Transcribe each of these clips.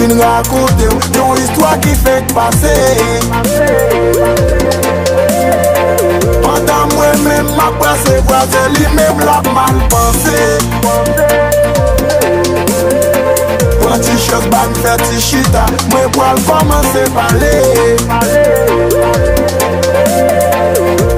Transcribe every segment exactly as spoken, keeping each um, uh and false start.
Rakonte w yon istwa ki fèk pase. Pandan mwen menm m ap brase, vwazen li menm l ap mal panse. Pran ti chans, ba m fè ti chita, mwen pral kòmanse pale.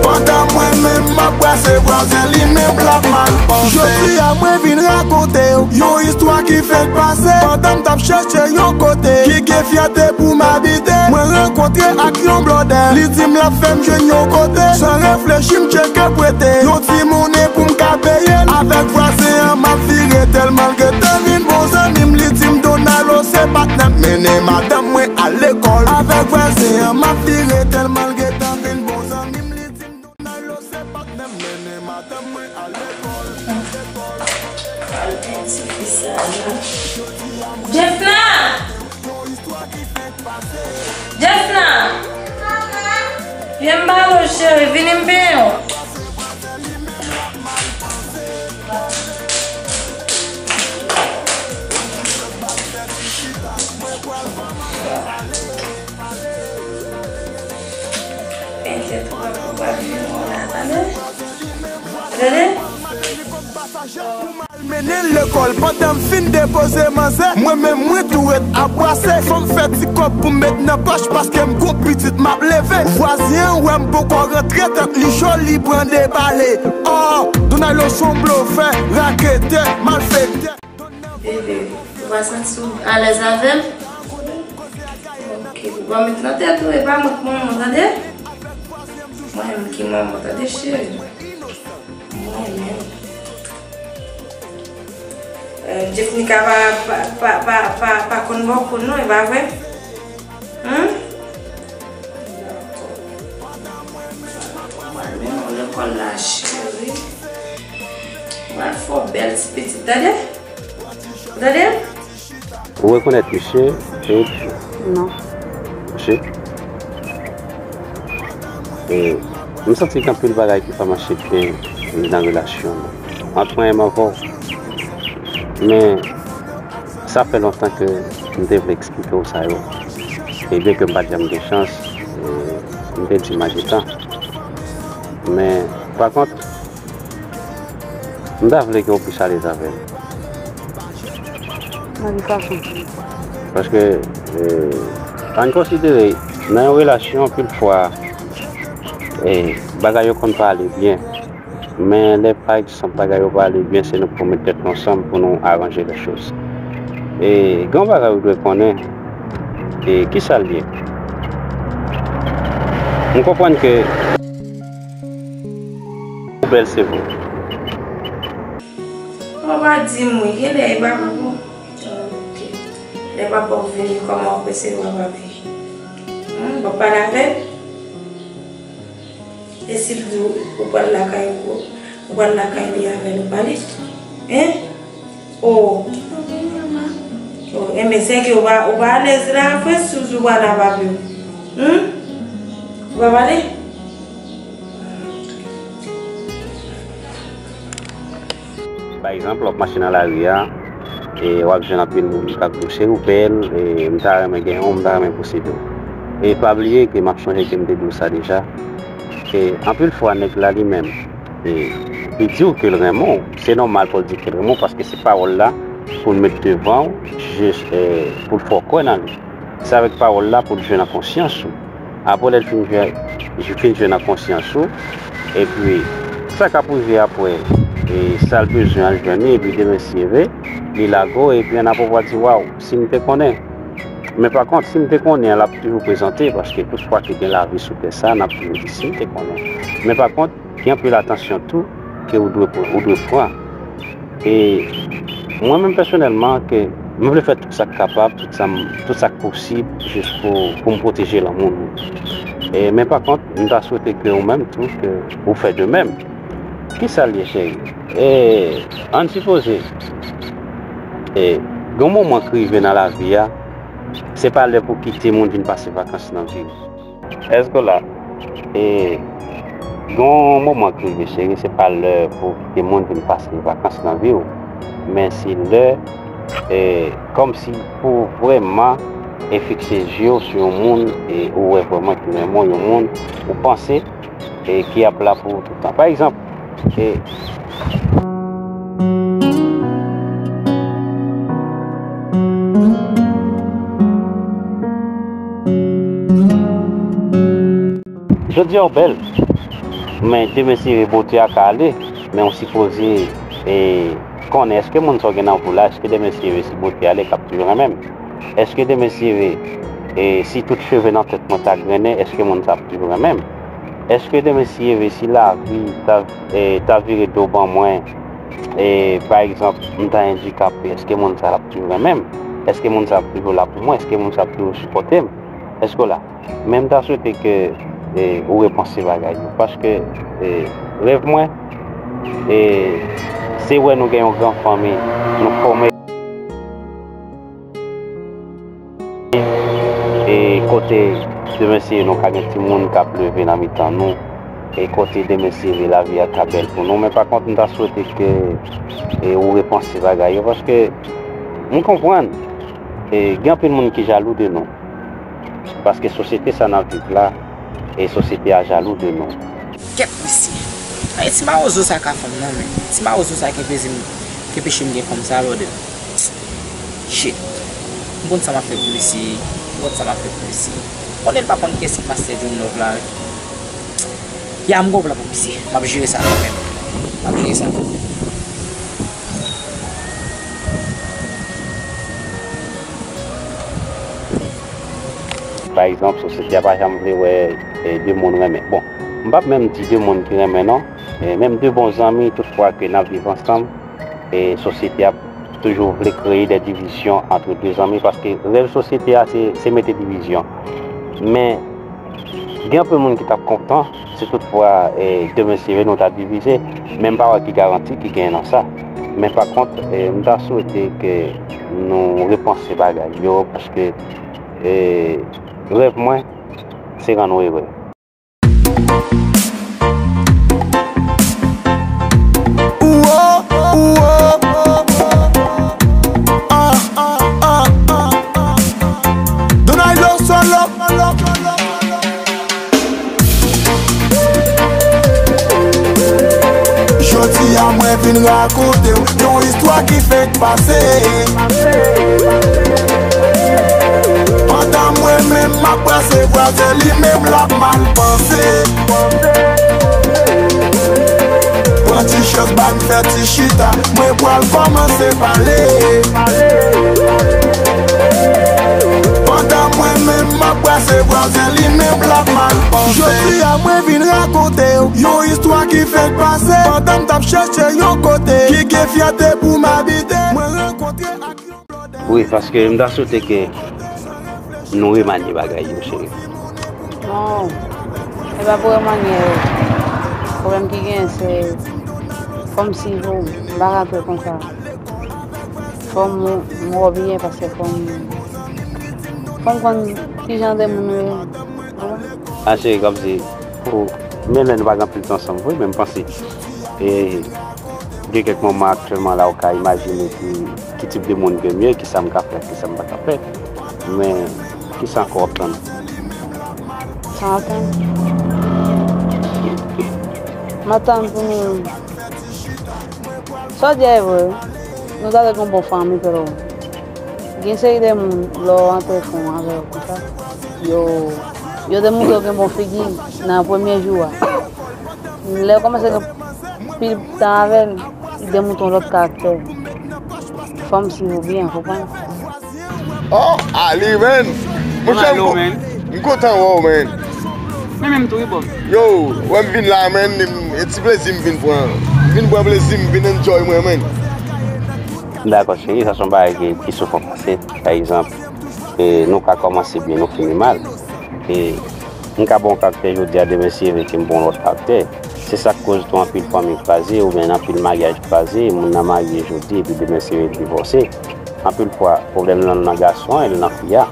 Pandan mwen menm m ap brase, vwazen li menm l ap mal panse. Jodi a mwen vin rakonte w yon istwa ki fèk pase. Pandan m t ap chèche yon kote ki gen fyète pou m abite, mwen rankontre ak yon blòdè. Li di m l ap fè m jwenn yon kote. San reflechi, m tcheke prete yon timoun pou m ka peye l. Avèk vwazen an, m ap vire tèlman l gentan vin bon zanmi m. Li di m Donalo se patnè m, mennen madanm mwen al lekòl. Avèk vwazen an, m ap vire tèlman l gentan vin bon zanmi m. Li di m Donalo se patnè m, mennen madanm mwen al lekòl. Al penti fi sa la. Jefna! Jefna! Vyen m balo cheri, vini m benyen w. Penti twò pou pa vini w la, tande? Tande? Mennen l lekòl, pandan m fin depoze manzè, mwen menm mwen tou ret ap brase. Fò m fè ti kòb pou m met nan pòch, paske m gon pitit m ap leve. Vwazen an wè m poko rantre, tèt li cho, li pran de bale. Oh, Donalo se yon blofè, raketè, malfektè. Bebe, ou pa santi w alèz avè m? Ok, ou pa met nan tèt ou, e pa mwen k manman w, tande? Mwen menm ki manman w, tande, cheri? Mwen menm. Eh, Jeffnica pa, pa, pa, pa, pa, pa konn bòkò non, e pa vre? Hum? Dakò. Mwen menm lekòl la, cheri. Mwen fò bèl ti pitit, tande? Tande? Ou rekonèt misye? Non. Misye? E, m santi gen anpil bagay ki pa mache byen nan relasyon nou. Ant mwen menm avè w. Men, sa fè lontan ke m te vle eksplike w sa yo. E byen ke m pa t janm gen chans, e, m te di m a gentan. Men, pa kont, m ta vle ke w plis alèz avè l. Nan ki fason? Paske, e, ann konsidere, nan yon relasyon, anpil fwa, e, bagay yo konn pa ale byen. Men lè, pa egzanp, bagay yo pa ale byen, se nou k pou met tèt nou ansanm pou nou aranje lè choz. E, gen yon bagay ou dwe konnen, e, kisa l ye? M konprann ke ou bèl, se vre. Ou pa di m wi, genlè e papa w. Ok. Lè papa w vini, kòman w ap resevwa papi? Hmm, w ap pale avè l? E si l di w, ou pral lakay, ou, ou pral lakay li avè l, ou pale? Hein? Oh. Oh, enben, sèke ou pa, ou pa alèz la, frè, si w di w pral avè l. Hmm? Ou pa pale? Pa egzanp, w ap mache nan lari a, e w ap jwenn anpil moun k ap di w, cheri, ou bèl, e m ta renmen gen yon, m ta renmen posede w. E pa bliye ke m ap sonje ke m te di w sa deja, ke anpil fwa nèg la li menm, e li di w ke l renmen w, se nòmal pou l di ke l renmen w, paske se pawòl la pou l met devan w, jis, e, pou l fè w kwè nan li. Se avèk pawòl la pou l jwe nan konsyans ou. Apre lè l fin jwe, li fin jwe nan konsyans ou, epi sa k ap rive apre, e sa l bezwen al jwenn li, epi demen si Dye vle, li lage w, epi annapre w pral di, waw, si m te konnen. Men pa kont, si m te konnen an, l ap toujou prezante, paske tout fwa ke gen lavi sou tè sa, n ap toujou di, si m te konnen. Men pa kont, gen anpil atansyon tou ke ou dwe pran, ou dwe pran. E mwen menm pèsonèlman, ke mwen vle fè tout sa k kapab, tout sa m, tout sa k posib, jis pou, pou m pwoteje lanmou nou. E, men pa kont, m ta swete ke ou menm tou, ke ou fè de menm. Kisa l ye, cheri? E, ann sipoze, e, gen yon moman k rive nan lavi a, se pa lè pou kite moun vin pase vakans nan vi w. Èske w la? E gen yon moman k rive, cheri, se pa lè pou kite moun vin pase vakans nan vi w, men se lè e, kòmsi pou w vrèman, e, fikse zye w sou yon moun, e, ou wè vrèman ki renmen w, yon moun ou panse, e, ki ap la pou ou tout tan. Pa egzanp, e, Jodi a w bèl, men demen si reve bote a ka ale, men w sipoze, e, konnen èske moun sa w gen nan vi w la, èske demen si reve si bote ale k ap toujou renmen m? Èske demen si reve, e, si tout cheve nan tèt mwen ta grennen, èske moun sa ap toujou renmen m? Èske demen si reve si lavi ta, e, ta vire do ban mwen, e, pa egzanp, m ta andikape, èske moun sa ap toujou renmen m? Èske moun sa ap toujou la pou mwen? Èske moun sa ap toujou sipòte m? Èske w la? Men m ta swete ke, e, ou repanse bagay yo. Paske, e, rèv mwen, e, se wè nou gen yon gran fanmi, nou fòme. E kote demen si reve nou ka gen timoun k ap leve nan mitan nou. E kote demen si reve lavi a ka bèl pou nou. Men pa kont, m ta swete ke, e, ou repanse bagay yo. Paske m konprann, e, gen anpil moun ki jalou de nou. Paske sosyete sa n ap viv la, e sosyete a jalou de nou. Kèt mesye. Ay, ti mawozo sa ka fè m non, men. Ti mawozo sa ki peze m, ki peche m gen kòm sa, brother. Shit. M konn sa m ap fè pou misye. M konn sa m ap fè pou misye. Konnen l pa konn kiyès ki pastè John Love la. Ya, m gon plan pou misye. M ap jere sa kanmenm. M ap jere sa kanmenm. Pa egzanp, sosyete a pa janm vle wè, e, de moun renmen. Bon, m p ap menm di de moun ki renmen non. E, menm de bon zanmi, tout fwa ke n ap viv ansanm, e, sosyete a toujou vle kreye de divizyon antre de zanmi, paske rèv sosyete a se, se mete divizyon. Men, gen anpil moun ki t ap kontan si tout fwa, e, demen si reve nou ta divize, men m pa wè ki garanti ki genyen nan sa. Men pa kont, e, m ta swete ke nou repanse bagay yo, paske, e, rèv mwen, se rann ou ere. Jodi a mwen vin rakonte w yon istwa ki fèk pase. Pandan mwen menm m ap brase vwazen, li menm l ap mal panse. Pran ti chans, ba m fè ti chita, mwen pral kòmanse pale. Pandan mwen menm m ap brase vwazen, li menm l ap mal panse. Jodi a mwen vin rakonte w yon istwa ki fèk pase. Pandan m t ap chèche yon kote ki gen fyète pou m abite, mwen rankontre ak yon Wi, paske m ta swete ke nou remanye bagay yo, cheri. Non, e pa pou remanye yo. Pwoblèm ki genyen, se fò m swiv ou, m pa ka fè konsa. Fò m, m wè w byen, paske fò m, fò m konn kijan de moun ou ye. Ou konprann? A, cheri, kòmsi, pou, men lè nou pa gen anpil tan ansanm vre, men m panse, e, gen kèk moman aktyèlman la ou ka imajine ki, ki tip de moun ke m ye, ki sa m ka fè, ki sa m pa ka fè. Men, ki sa ankò w ap tann? Sa m ap tann? M ap tann pou nou. Sa w di a e vre wi. Nou ta dwe gen yon bon fanmi, pero gen seri de moun, lè w antre fon avè yo konsa, yo, yo te montre w gen bon figi nan premye jou a. Lè w kòmanse gen pil tan avè l, li demontre yon lòt karaktè. Fò m swiv ou byen, konprann? Oh, Ali, man! Monchè, m, m kontan wè w, man. Men menm tou, wi, bro. Yo, wè m vin la, man, e ti plezi m vin pran. M vin pran plezi m, vin enjoy mwen, man. Dakò, cheri, sa se yon bagay ki, ki souvan pase. Pa egzanp, e, nou ka kòmanse byen, nou fini mal. E, m ka bon karaktè jodi a, demen si Dieu vle ke m bon lòt karaktè. Se sa k koz tou anpil fanmi kraze, oubyen anpil maryaj kraze, moun nan marye jodi, epi demen si Dieu divòse. Anpil fwa, pwoblèm nan nan gason an, e nan fi a.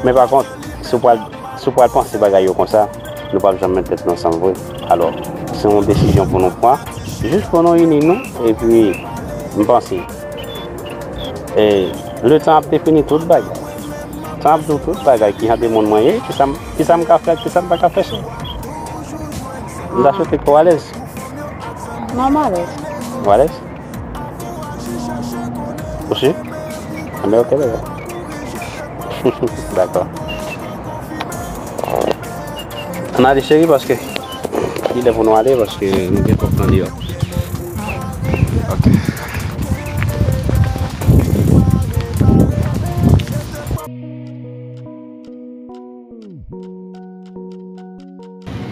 Men pa kont, si w pral, si w pral panse bagay yo konsa, nou p ap janm met tèt nou ansanm vre. Alò, se yon desizyon pou nou pran, jis pou nou ini nou, epi m panse, e, Letan ap defini tout bagay. Tan ap di w tout bagay, kijan de moun mwen ye, kisa m, kisa m ka fè ak kisa m pa ka fè sou. M ta swete ke w alèz. Non, m alèz. Ou alèz? Ou si? Enben, ok, bebe. Dakò. Ann ale, cheri, paske li lè pou nou ale, paske nou gen twòp tan deyò. Ok.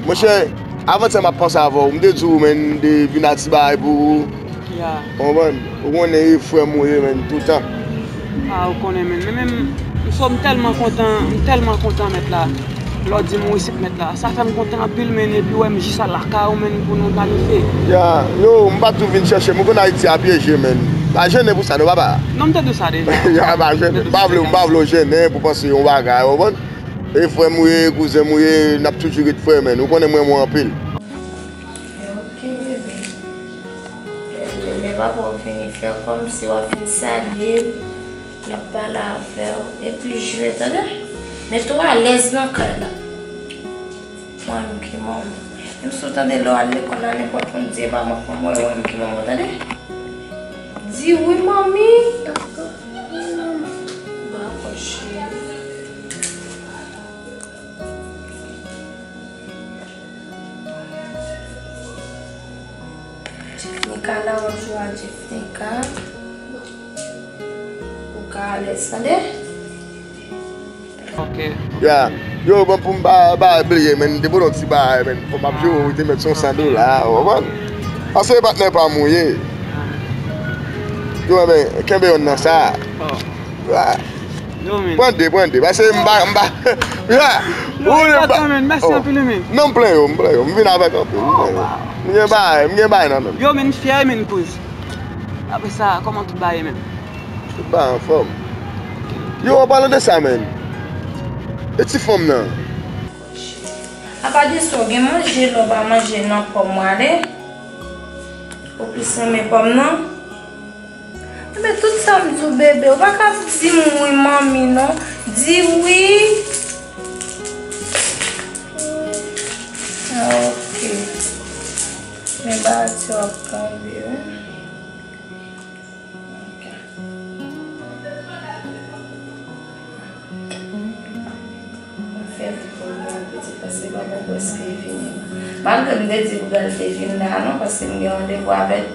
Monchè, avantyè m ap panse avè w. M te di w, men, m te vin Atiba pou ou. Ya. Ou konprann? Ou konnen e frè m ou ye, men, toutan. A, ou konnen, men. Men, men, m, m so, m tèlman kontan, m tèlman kontan, mèt la. Lè w di m ou isit, mèt la. Sa fè m kontan anpil, men, epi w wè m jis a lakay ou, men, pou nou planifye. Ya, yo, m pa t tou vin chèche m. Ou konn Ayiti a pyeje, men. Pa jennen pou sa, non, papa. Non, m te di w sa deja. Ya, pa jennen. M pa vle, m pa vle w jennen pou panse yon bagay, ou konprann? E frè m ou ye, kouzen m ou ye, n ap toujou ret frè, men. Ou konnen m renmen w anpil. Ok, bebe. Lè, lè, lè papa w vini, fè kòmsi w ap vin salye l, l ap pale avè w, epi jwe, tande? Mete w alèz nan kay la. Mwen menm ki manman. Menm si w tande lè w al lekòl la, nenpòt moun di, e pa manman, mwen, mwen menm ki manman, tande? Di wi, manmi. Ba kò cheri. Jefnika la, w ap jwe a Jefnika. Ou ka alèz, tande? Ok. Ya. Yo, bon, pou m pa, pa bliye, men, depi w ti bagay, men, fò m ap jwe, ou te mèt se yon san dola, ou konprann? Paske patnè pa m ou ye. Yo, men, kenbe yonn nan sa. Oh. Ya. Yo, men. Pran de, pran de. Paske m pa, m pa. Ya. Yo, ou le pa. Mèsi anpil, men. Non, m plen yo, m plen yo. M vin avèk anpil, m plen yo. M gen bagay, m gen bagay nan men m. Yo, men, m fyè, men, kouz. Apre sa, kòman tout bagay, men? Tout bagay anfòm. Yo, an palan de sa, men. E ti fanm nan? Apa de sa, w gen manje, lè w pa manje nan pòm, w ale? Ou plis renmen pòm nan? Enben, tout sa m di w, bebe, ou pa ka di m wi, manmi, non. Di wi. Ah, ok. Men, bagay yo ap tonbe, wi. Ok. Mwen fè vit pou mwen, pitit, paske papa w prèske vini. Malgre m te di l pou l te vin la, non, paske m gen randevou avè l,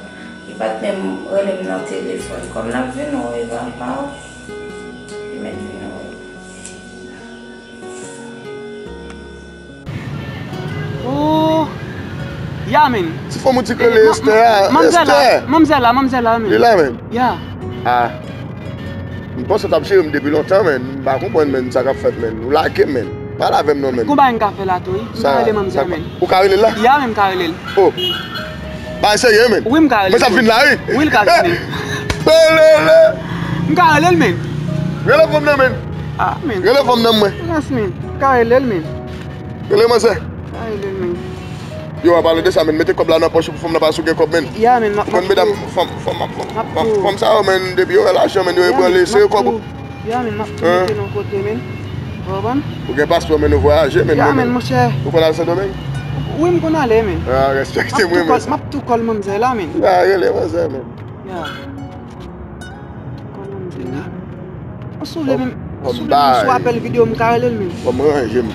li pa t menm rele m nan telefòn. Kòm l ap vini, ou e papa w, li mèt vini, wi. Oh, ya, men. Ti fanm ou ti rele Esther a, Esther. Manmzèl la, manmzèl la, men. Li la, men. Ya. Ah. M panse w t ap jere m depi lontan, men. M pa konprann, men, sa k ap fèt, men. Ou lage m, men. Pale avè m non, men. Gon bagay m ka fè la tou, wi. M ka rele manmzèl, men. Ou ka rele l la? Ya, men, m ka rele l. Oh. Bagay serye, men. Wi, m ka rele l. Men sa vin la, wi. Wi, l ka vini. Rele l. M ka rele l, men. Rele fanm nan, men. Ah, men. Rele fanm nan, mwen. Rans, men. M ka rele l, men. Rele manzè. Ay, men. Yo, an palan de sa, men, mete kòb la nan pòch ou pou fanm nan, paske ou gen kòb, men. Ya, men, m ap, m ap medam, fanm, fanm, fanm, fanm sa yo, men, depi yo wè lajan, men, yo ebranle, se yo kòb ou. Ya, men, m ap tou mete nan kote, men. Ou konprann? Ou gen paspò, men, ou vwayaje, men. Ya, men, monchè. Ou konn al Sendomeng? Wi, m konn ale, men. Ah, respekte mwen, men. M ap tou kòl manmzèl la, men. Ya, rele manzè, men. Ya. Kòman m di la? Si w vle menm, si w vle menm sou apèl videyo, m ka rele l menm. Fò m ranje m.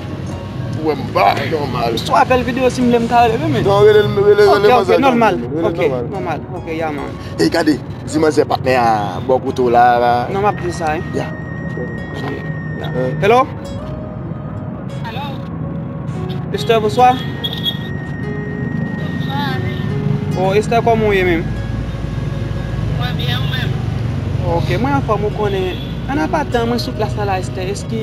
Ou wè m pa nòmal. Sou apèl videyo, si m vle, m ka rele l menm. Non, rele l, rele, rele manzè. Ok, ok, nòmal. Ok, nòmal. Ok, ya, man. Ey, gade, di manzè patnè a bò kote w la, la. Non, m ap di sa, wi. Ya. Ok, ya. Hello? Alo? Esther, bonswa. Bonswa, wi. Oh, Esther, kòman w ye menm? Mwen byen, ou menm? Ok, mwen anfòm, ou konnen. An apa tan, mwen sou plas la, la, Esther. Èske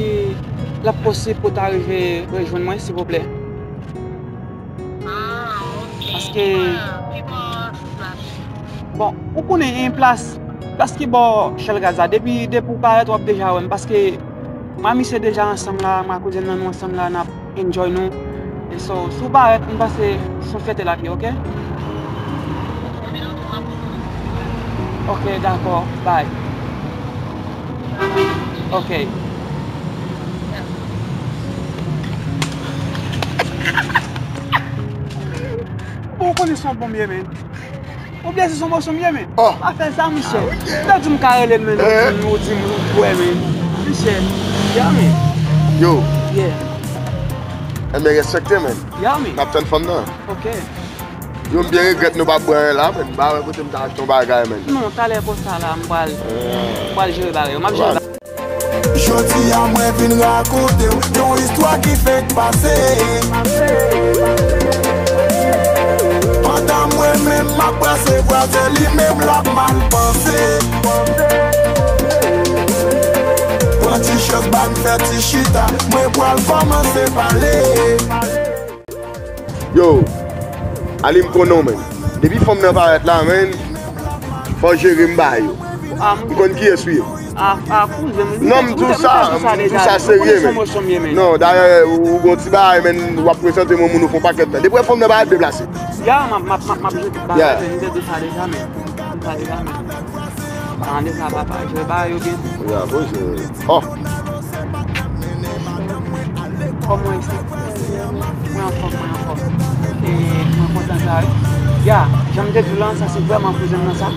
l ap posib pou w ta rive rejwenn mwen, silvouplè? Ah, ok. Paske... Ki bò, ki bò sou plas? Bon, ou konnen en plas, plas ki bò chèl gaz la. Depi, depi w parèt, w ap deja wè m. Paske mwen ak misye deja ansanm la, mwen ak kouzin nan nou ansanm la, n ap enjoy nou. E so, si w parèt, m panse se yon fyète l ap ye, ok? Ok, dakò, bye. Ok. Bon, ou konnen se yon bon m ye, men. Oubyen se yon moso m ye, men. Oh. Pa fè sa, Michel. Ah, ok. Ou ta di m ka rele l, men, ou di m, ou di m, ou kwè, men. Michel. Yeah, men. Yo. Yeah. Enben, respekte, men. Yeah, men. N ap tann fanm nan. Ok. Yo, m byen regrèt nou pa bwè anyen la, men. M pa wè kote m ta achte yon bagay, men. Non, talè konsa la, m pral, m pral jere bagay yo. M ap jere bagay. Jodi a mwen vin rakonte w yon istwa ki fèk pase. Pandan mwen menm m ap brase bwa, se li menm l ap mal panse. Pran ti chans, ban m fè ti chita, mwen pral kòmanse pale. Yo, Ali, m konnen w, men. Depi fanm nan parèt la, men, fò w jere m ba yo. M konn kiyès ou ye. A, a, kouzen m. Non, m di w sa, m di w sa serye, men. Non, dayè, ou, ou gon ti bagay, men, w ap prezante m yon moun ou fè yon pakèt tan. Depi w wè fanm nan parèt, deplase. Ya, m ap, m ap, m ap, m ap jere tout bagay, men, m te di sa deja, men. M di sa deja, men. Tande sa, papa, jere bagay yo byen. Ya, poze. Oh. Kòman isi? Mwen anfòm, mwen anfòm. E mwen kontan sa, wi. Ya, jan m te di w lan, sa se vrèman kouzen m nan sa.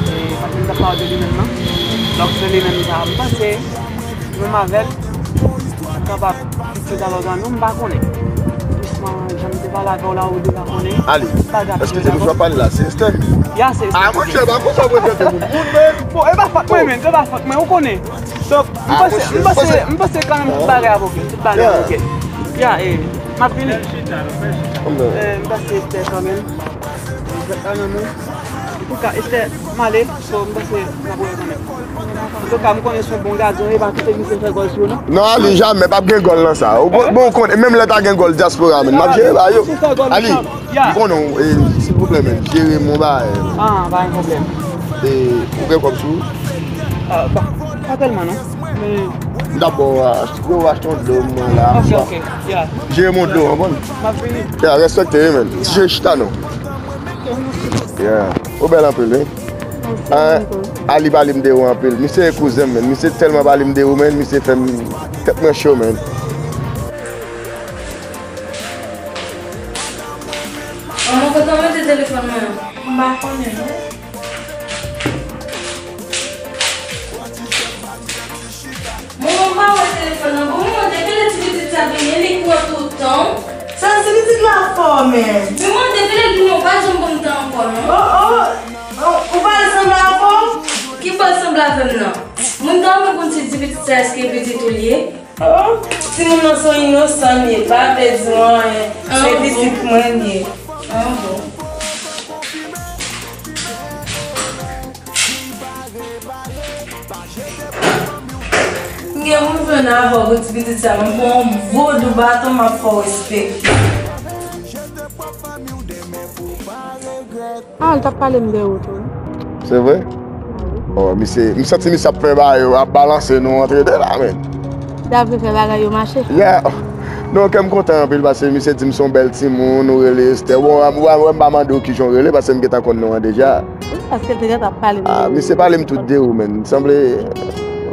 E paske m t ap pale de li menm nan. Donk, se li menm sa. M panse, menm avè l, m kapab fè sa lòt jan, non, m pa konnen. Jisman, jan m te pale avè w la, ou deja konnen. Ali, èske se pou sa w ap pale la? Se Esther? Ya, se Esther. Ah, monchè, pa konsa w prezante moun, moun, men. Bon, e pa fòt mwen, men, e pa fòt mwen, ou konnen. Donk, m panse, m panse, m panse kanmenm tout bagay ap oke, tout bagay ap oke. Ya, e, m ap vini. E, m panse Esther kanmenm. Esther kanmenm, wi. Antouka, Esther, m ale, so, m panse n ap wè kanmenm. Antouka, m konnen se yon bon gason, e pa kite misye fè gòl sou ou, non. Non, Ali, jamè, p ap gen gòl nan sa. Ou bon, bon, ou konnen, menm lè ta gen gòl dyaspora, men, m ap jere ba yo. Ali, m konnen w, e, silvouplè, men, jere m yon bagay, men. Ah, pa gen pwoblèm. E, ou gen kòb sou ou? Ah, pa, pa tèlman, non. Men. M t ap ba w, ah, achte, bro, achte yon dlo, mwen la. Ok, ok, ya. Jere m yon dlo, konprann? M ap vini. Ya, respekte, wi, men. Ti je chita, non. Ya. Ou bèl anpil, wi. Mèsi, ah, Nico. Ali pale m de ou anpil. Misye e kouzen m, men. Misye tèlman pale m de ou, men. Misye fè m tèt mwen cho, men. Manman, kote w mete telefòn mwen an? M pa konnen, non. Manman, m pa wè telefòn nan. Bon, manman, depi lè ti pitit sa vini, li pran tout tan. Sa ti pitit la fò, men. Men manman, depi lè l vini, ou pa janm ban m tan ankò, non. Oh, oh, oh, ou pral sanble avè w? Ki pral sanble avè m nan? Moun ta renmen konn si ti pitit sa èske pitit ou l ye. Oh, timoun nan se yon inosan li ye, pa pèdi anyen. Se pitit mwen li ye. Ah bon. M gen pou m jwenn avè w pou ti pitit sa, m pran yon vodou baton, m ap fè w respekte. Ah, l t ap pale m de ou tou, wi. Se vre? Oh, misye, m santi misye ap fè bagay yo, ap balanse nou antre de la, men. Li ta vle fè bagay yo mache. Yeah. Non, kè m kontan anpil paske misye di m se yon bèl timoun, ou rele Esther. Bon, ou wè, m pa mande w kijan w rele paske m gentan konn non an deja. Wi, paske l te gentan ap pale m de ou. Ah, misye pale m tout de ou, men. Sanble,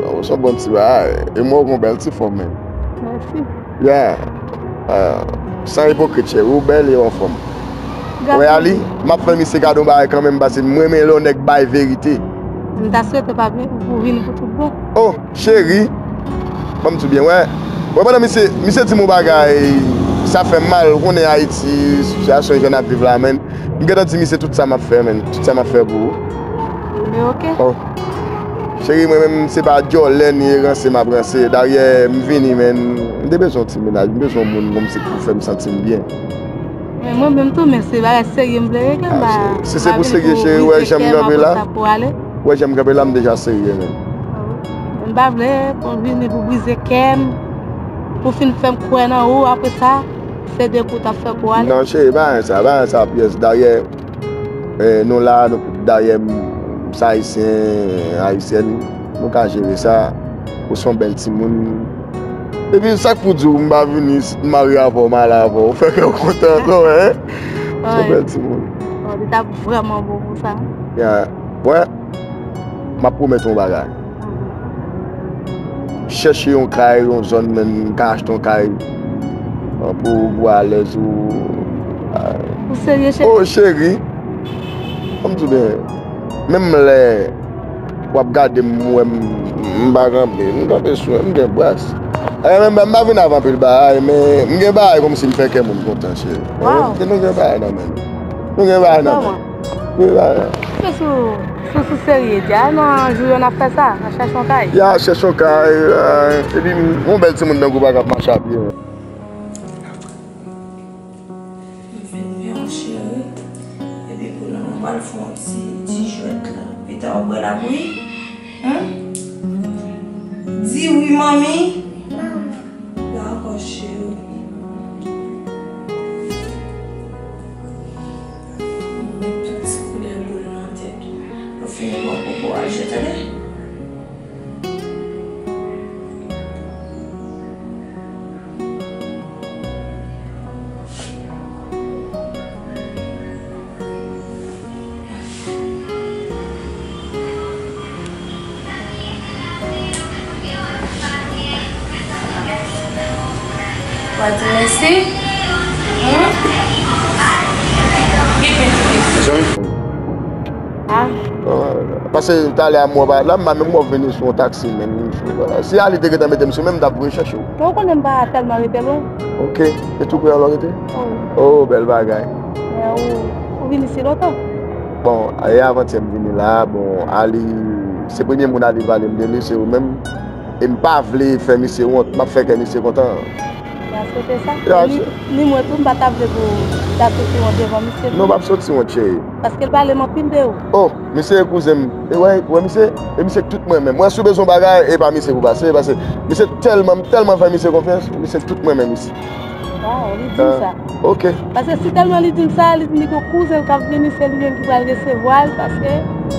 ou se yon bon ti bagay. E mwen, ou gon bèl ti fòm, men. Mèsi. Yeah. Ah, san ipokrit, cheri, ou bèl e ou anfòm. Wè, Ali, m ap fè misye kado yon bagay kanmenm, paske m renmen lè yon nèg bay verite. M ta swete pa vin, ou vini pou tout bon. Oh, cheri, ban m di w byen, wè. Wè, pandan misye, misye di m yon bagay, sa fè m mal, ou konnen Ayiti, sitiyasyon jèn ap viv la, men. M gentan di misye tout sa m ap fè, men. Tout sa m ap fè pou ou. Men ok. Oh. Cheri, mwen menm, se pa djòlè ni ranse m ap ranse. Dayè, m vini, men. M te bezwen yon ti mennaj, m bezwen yon moun kòmsi pou fè m santi m byen. Men mwen menm tou, men se bagay serye m vle regle, m pa. Ah, cheri. Si se pou serye, cheri, wè jan m kanpe la. Wè jan m kanpe la, m deja serye, men. M pa vle pou w vini pou brize kè m, pou fin fè m kwè nan ou, apre sa, se de kou w t ap fè kou ale. Non, cheri, pa anyen sa, pa anyen sa pyès. Dayè, eh, nou la, nou, dayè, m, se ayisyen, ayisyèn, nou ka jere sa. Ou se yon bèl timoun. Epi, sa k pou di w, m pa vini isit, m marye avè w, m ale avè w, ou fè kè w kontan ankò, en? Ou se yon bèl timoun. Oh, li t ap vrèman bon pou sa. Ya, wè, m ap pwomèt ou yon bagay. Mhm. Chèche yon kay, yon zòn, menm, m ka achte yon kay. An, pou, pou alèz ou. Ou serye, cheri? Oh, cheri. Kòm di w byen, menm lè w ap gade m, ou wè m, m pa kanpe, m kanpe sou, m gen bras. E, men, men, m pa vin avè anpil bagay, men m gen bagay kòmsi m fè kè moun kontan, cheri. Wow. E, nou gen bagay nan men nou. Nou gen bagay nan men nou. Kòman? Nou gen bagay nan men nou. Men sou, sou, sou serye, di a, nan jou yo n ap fè sa, n ap chèche yon kay. Ya, chèche yon kay, e, epi m, yon bèl timoun nan gwoup la k ap mache a pye. M fin pen w, cheri. Epi kounye a nou pral fè yon ti, ti jwèt la. Pita w bwè la bouyi. Hen? Di wi, manmi. Dakò, cheri. Mwen met tout ti koulè boul nan tèt ou. Lè w fini bwè koko a, je tande. W a di mèsi? Mezanmi. Ah. Paske talè a m wè w pa la, m pa menm wè w vini sou yon taksi, men si Ali te gentan mete m sou men, m t ap voye chèche w. Ou konnen m pa tèlman rete lwen. Ok. Se tou prè w rete? Oh, bèl bagay. Men ou, ou vin isi lontan? Bon, e avantyè m vini la, bon, Ali, se premye moun Ali pale m de li, se ou menm. E m pa vle fè misye wont, m ap fè kè misye kontan. Sa swete sa. Ni, ni mwen tou, m pa ta vle pou w ta soti wont devan misye tou. Non, m ap soti wont, cheri. Paske l pale m anpil de ou. Oh, misye e kouzen m. E wè, wè misye, e misye k tout mwen menm. Mwen si w bezwen bagay, e pa misye pou pase, paske misye tèlman, m tèlman fè misye konfyans, misye k tout mwen menm isi. Waw, li di m sa. Ok. Paske si tèlman li di m sa, li di m li gen yon kouzen l k ap vini, se li menm ki pral resevwa l, paske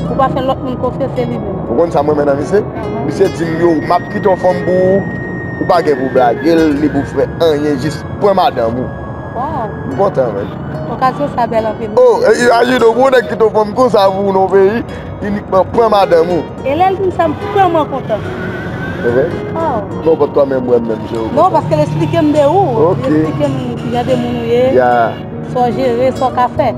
ou pa fè lòt moun konfyans, se li menm. Ou konn sa m renmen nan misye? Misye di m, yo, m ap kite yon fanm pou ou, ou pa gen pou blage l, ni pou fè anyen, jis pran madanm ou. Waw. M kontan, men. Okazyon sa bèl anpil. Oh, e, imajine w, pou yon nèg kite yon fanm konsa pou ou nan yon peyi, inikman pran madanm ou. E lè l di m sa, m vrèman kontan. Se vre? Oh. Non, potko menm wè m menm je ou. Non, paske l esplike m de ou. Ok. Li esplike m kijan de moun ou ye. Ya. Sa w jere, sa w ka fè.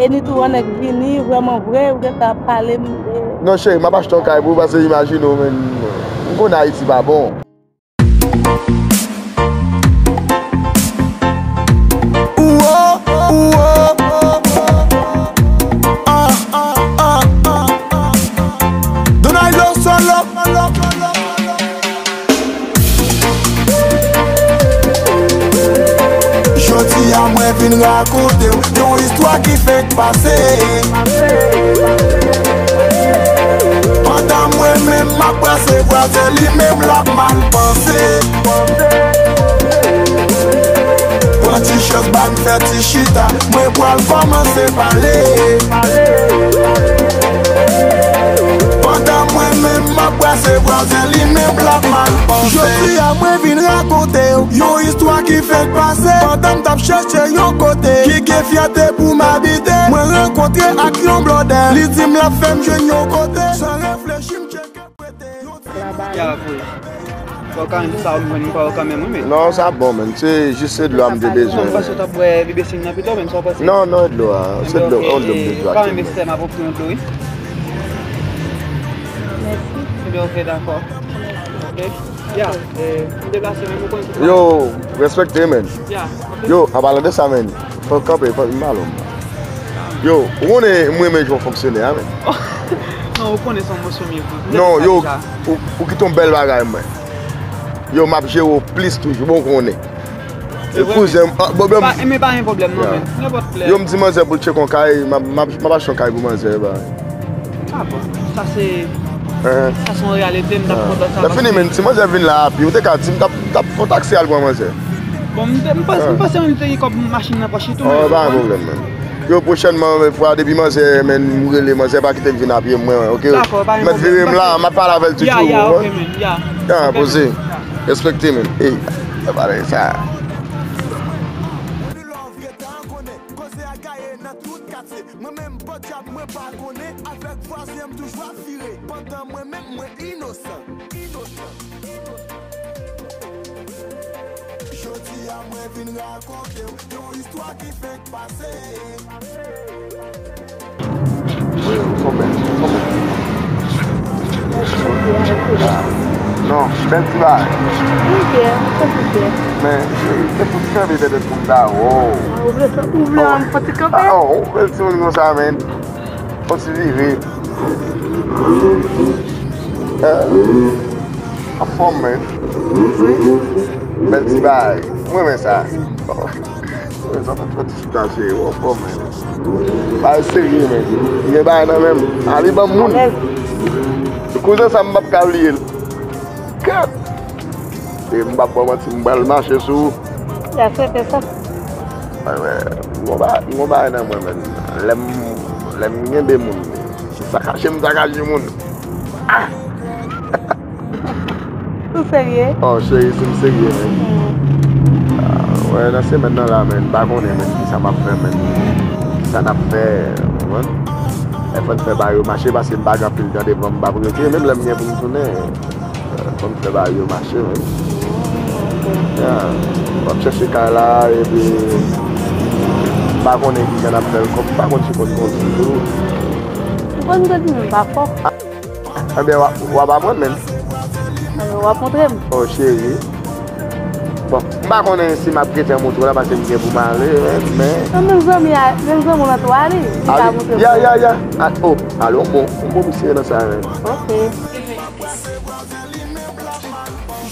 E ni tou yon nèg vini, vrèman vre, ou gentan ap pale m de. Non, cheri, m ap achte yon kay pou ou, paske imajine w, men, m konnen Ayiti pa bon. Donald Solo. Jodi a mwen vin rakonte w yon istwa ki fèk pase. Pandan mwen menm m ap brase, vwazen li menm l ap mal panse. Pran ti chans ba m fè ti chita, mwen pral kòmanse pale. Pandan mwen menm m ap brase, vwazen li menm l ap mal panse. Jodi a mwen vin rakonte w yon istwa ki fèk pase. Pandan m t ap chèche yon kote ki gen fyète pou m abite, mwen rankontre ak yon blòdè. Li di m l ap fè m jwenn yon kote. San reflechi m tcheke prete yon ti... Ya, vre. Bon, kanmenm, sa w jwenn pa w kanmenm, wi, men. Non, sa bon, men. Se jis se dlo a m te bezwen. Non, m panse w t ap bwè bebe sing nan pito, men sa w panse? Non, non, e dlo a. Se dlo, yon dlo m te dwe achte. Kanmenm, Esther, m ap ofri w dlo, wi. Mèsi. Ebyen, ok, dakò. Ok. Ya, eh, m deplase, men ou konn tout bagay. Yo, respekte, men. Ya, ok. Yo, an palan de sa, men. Fò kanpe, fò m alon. Yo, ou konnen mwen renmen jan w fonksyone a, men. Non, ou konnen se yon moso mye vre. Non, yo, ou, ou kite yon bèl bagay, mwen. Yo, m ap jere w plis toujou, bon, ou konnen. E kouzen m, ah, bon, men pa gen pwoblèm, non, men. Nenpòt lè. Yo, m di manzè pou l tcheke yon kay, m ap, m ap, m ap achte yon kay pou manzè, ba. Ah, bon, sa se, sa se yon reyalite, m t ap kontan sa. Lè fini, men, si manzè vin la a pye, ou te ka di m, m t ap, m t ap fè yon taksi al pran manzè. Bon, m te, m panse, m panse mwen te gen kòb machin nan pòch li tou, men. Oh, pa gen pwoblèm, men. Yo, pwochènman, men, fwa depi manzè, men, m rele manzè, pa kite l vin a pye mwen, ok? Dakò, pa gen pwoblèm. M mèt vire m la, m ap pale avè l tou, tou, ya, ok, men, ya. Ya, poze. Respekte, men. Ey, pa pale sa. Mwen menm, podyab, mwen pa Konnen avèk vwazen m toujou ap vire, pandan mwen menm mwen inosan. Inosan. Jodi a mwen vin rakonte w yon istwa ki fenk pase. Non, bèl ti bagay. Men, se pou ti kanpe tèt pou m ta, wow. Ou vle, ou vle yon fò ti kanpe? Ah, oh, ou bèl timoun konsa, men. Fò ti vire. Anfòm, men. Bèl ti bagay. Mwen renmen sa. Sa fè fò ti chita, cheri. Ou anfòm, men. Bagay serye, men. Gen bagay nan men m. Ali ban m moun. Kouzen sa, m p ap ka bliye l. Kèt! E m p ap ba w manti, m pral mache sou ou. Ya fè fè sa. Gon bagay nan mwen, men. Lè m, lè m gen de moun, se sakaje m sakaje moun. Ah! Ou serye? Oh, cheri, si m serye, men. Ah, wè, nan semèn nan la, men, m pa konnen, men, kisa m ap fè, men. Kisa n ap fè, ou konprann? E fò n fè bagay yo mache, paske m pa gen anpil tan devan m, m p ap rete, menm lè m gen pou m tounen. Fò n fè bagay yo mache, men. Ya, w ap chèche kay la, epi m pa konnen kijan n ap fè l, kòm m pa konn chofè kondui tou. Ou konn kondui, men m pa fò. Enben, w ap, w ap aprann, men. Enben, w ap montre m. Oh, cheri. Bon, m pa konnen si m ap gentan montre w la, paske m gen pou m ale, men, men. Nan menm zanmi a, menm zanmi w lan tou ale, li ka montre m. Ya, ya, ya. Oh, ale yon bon, yon bon misye nan sa, men. Ok.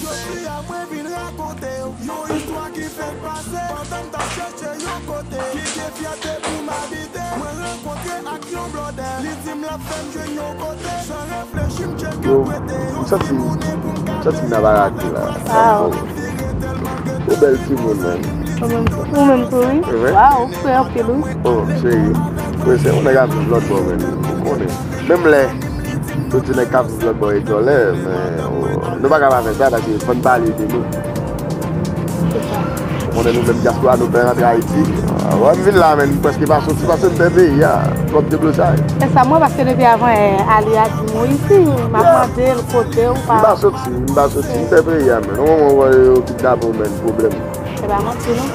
Jodi a mwen vin rakonte w yon istwa ki fèk pase pandan m t ap chèche yon kote ki gen fyète pou m abite. Mwen rankontre ak yon blòdè, li di m l ap fè m jwenn yon kote. San reflechi, m tcheke prete yon ti monnen pou m ka peye. Sa ti nan baraki la. Ou bèl timoun, men. Ou menm tou, wi. Waw, ou fre anpil, wi. Oh, cheri. Wi, se yon nèg ap viv lòt bò, men. Ou konnen. Menm lè yo di nèg k ap viv lòt bò e djòlè, men, oh, nou pa ka pa fè sa, paske fò n pale de nou. Ou konnen nou menm dyaspora, nou pè rantre Ayiti. Wè m vin la, men, m prèske pa soti, paske m pè peyi a. Twòp deblozay. E sa m wè, paske depi avan, eh, Ali a di m ou isi, m ap mande l kote ou pa. M pa soti, m pa soti, m pè peyi a, men. Yon moman ou wè yo kidnape w, men, pwoblèm. Se pa manti, non.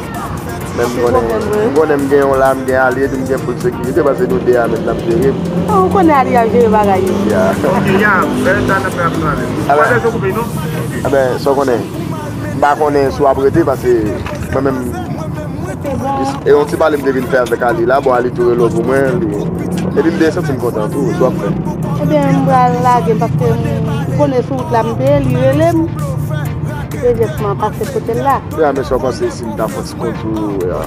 Men m konnen, m konnen m gen yon la, m gen Ali, epi m gen full sekirite, paske nou de a menm n ap jere. Ou konnen Ali ap jere bagay yo. Ya. Ok, ya, bèl sa n ap fè ap travay. Alò, pa bezwen koupe, non? Enben, sa w konnen, m pa konnen si w ap rete, paske mwen menm, e yon ti pale m te vin fè avèk Ali la, bon, Ali tou rele w pou mwen, li, epi m te santi m kontan tou, sa w ap fè? Ebyen, m pral lage, paske m konnen sou wout la m te ye, li rele m. Dezyèm fwa m pase kote l la. Ya, men sa w panse si m ta fè yon ti kondwi, ya?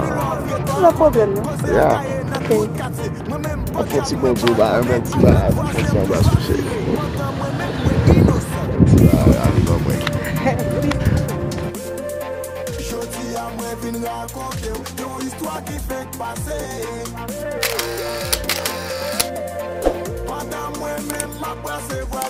Pa gen pwoblèm, non. Ya. Ok. Ap fè yon ti kondwi, ba, yon ti bagay, fè yon ti anba sou cheri. Yon ti bagay, ale ban mwen. Jodi a, mwen vin rakonte w yon istwa ki fenk pase. Pandan mwen menm m ap brase vwa